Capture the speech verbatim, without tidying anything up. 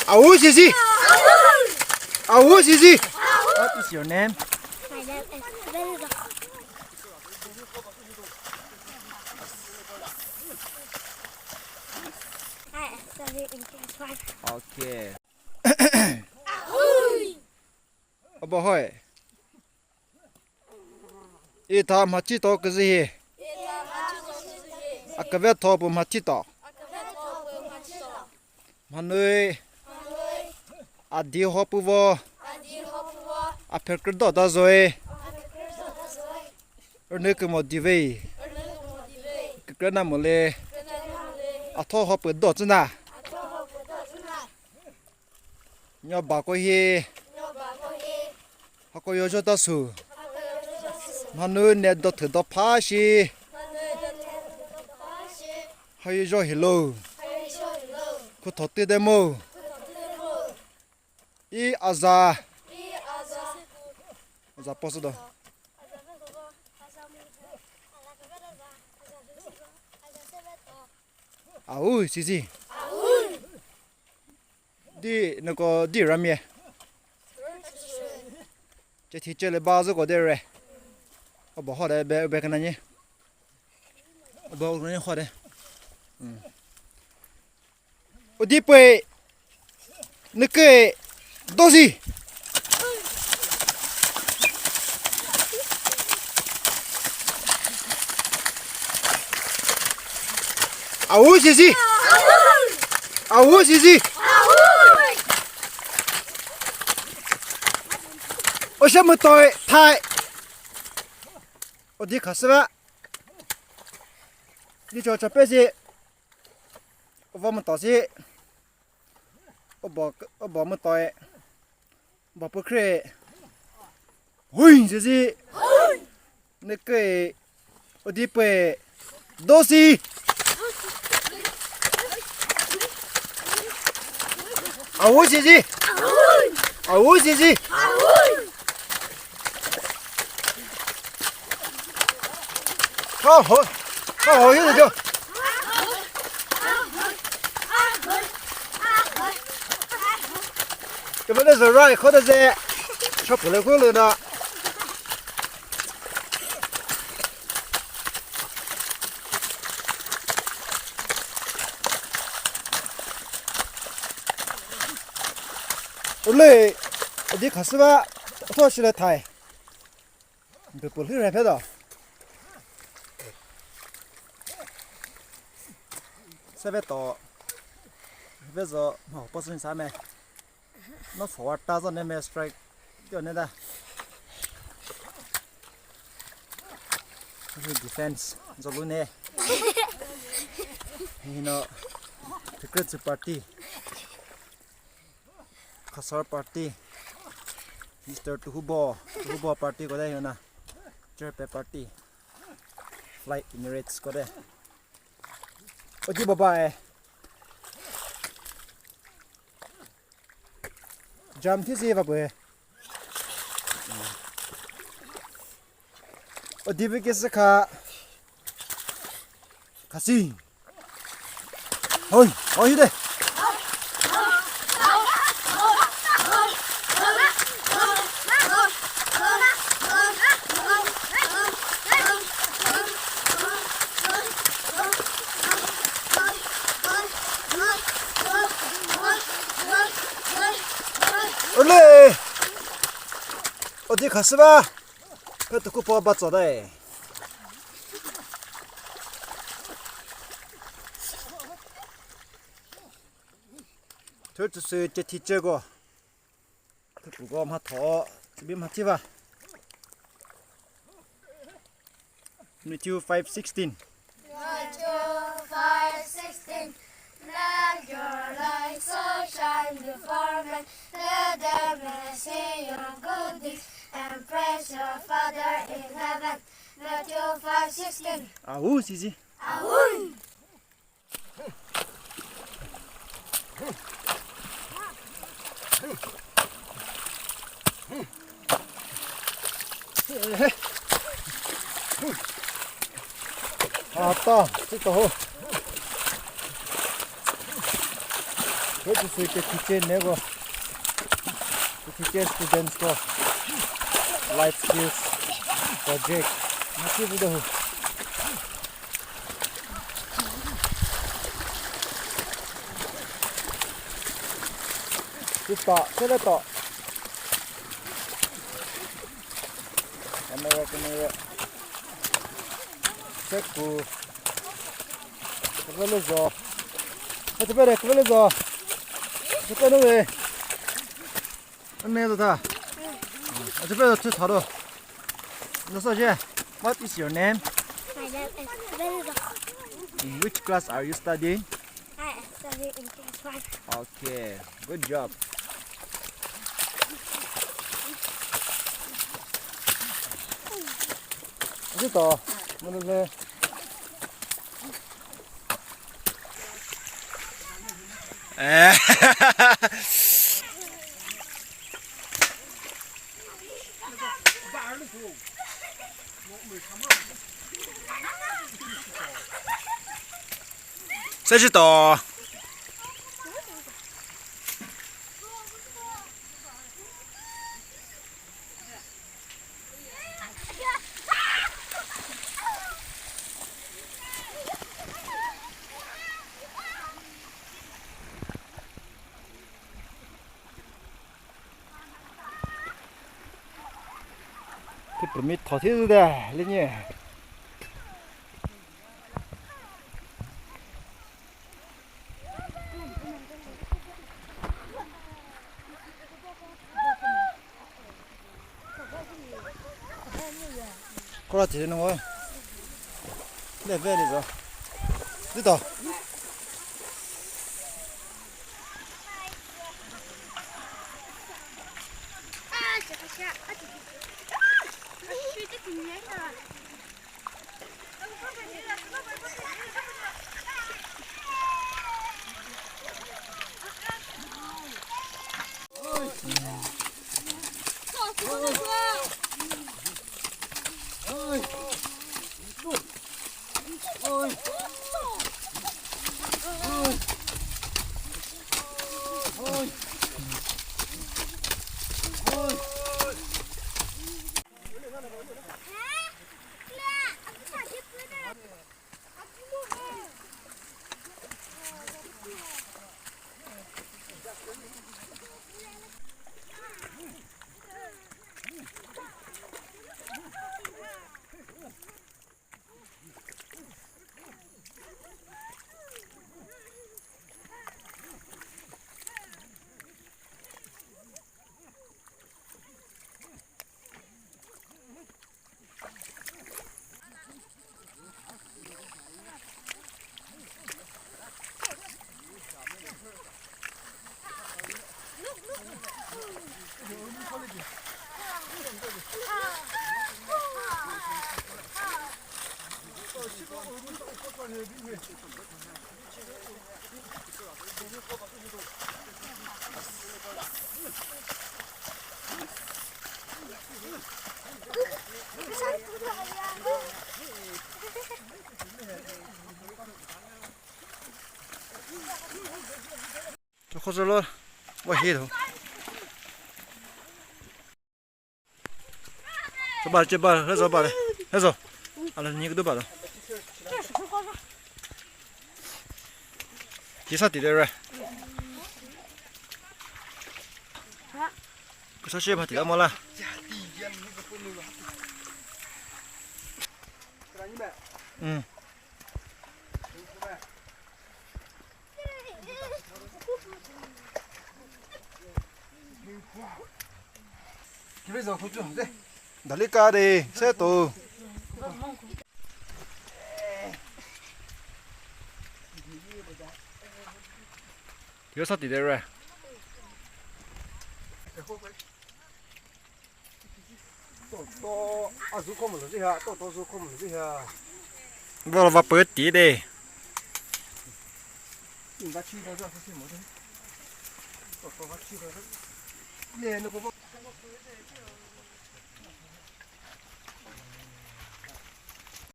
Awu Sisi. Awu Sisi. What is your name? My name is Benza. I study in class five. Okay. Obo hoi. Itha mhathi to küzü hi. A küve tho pü mhathi to. Mhanui. A di ho pü vo. A phekre do da zoi. Rüne kümo di vei. Kükre na mole. A tho ho pü do tsü na. Nyo ba ko hi. Hako yo jo ta su. Mhanu ne do thü do pha shi. Ha yo jo hi lo. Khu tho ti de mo. I aza. Aza po su do. Awu Sisi. Di noko di ramie. Che thi che le ba zü ko de re. Obo ho de be be kana ni. Obo kana ni ho de. Udi pwe nükü dozi. Awu Sisi. Awu Sisi. Osha mütoi thai. Udi khasüra. Di cho cho pesi. Ova mütoi si. Obo, obo mütoi. Ba pükre. Hui, zizi. Nükü. Udi pwe. Dosi. Awu zizi. Awu zizi. Ha ho. Ha ho, yürü diyor. Kümüne zora, kho da ze. Chop le kho le na. Ule, adi khasüba, tho shile thai. Bipul hi rhe phe do. Seve to. Ve zo mo po sin sa me. No forward ta zo ne me strike. Yo ne da. Hi defense zo lu ne. Hi no. Tikre party. Khasar party, Mister Tuhubo, Tuhubo party ko de yona, Cherpe party, Fly Emirates ko de. Oji baba eh. Jam thi si baba eh. Odi bi kesi kha. Khasi. Hoi, hoi de. Ole. Odi khasi ba. Phe tuku po ba tso dai. Thirty six che thi che go. Tuku go ma tho, bi ma thi ba. Matthew five sixteen. Matthew five sixteen. Let your light so shine before men, that they may see your good deeds and praise your Father in heaven. Matthew five sixteen. Awu, Sisi. Awu. Ata, sito ho. This is the teacher neko, the teacher students ko life skills project. Nasi bu de hu. Sita, sele to. Camera, camera. Check ku. Kuvele zo. Ate bere, kuvele zo. Ate bere. Ane do ta. Ate bere tu tharo. Nasa je. What is your name? My name is Bello. In which class are you studying? I study in class one. Okay, good job. Ito, ano le? Eh. Sa shi to. Kipü mi thothize de, lünyi. Kora tiri nungo. Le veli zo. Dito. Chokho cholo, wa hi tho. Choba, choba, he zo ba le. He zo. Ala ni kudu ba lo. Kisa ti de re. Kisa che ba ti da mo la. Mm. Dalika de, se to. Yo sa ti de re. Toto, azu khomu lo ji ha, toto zu khomu lo ji ha. Bo va pü ti de. Ni va chi da za si mo de. Toto va chi da za. Ne no ko.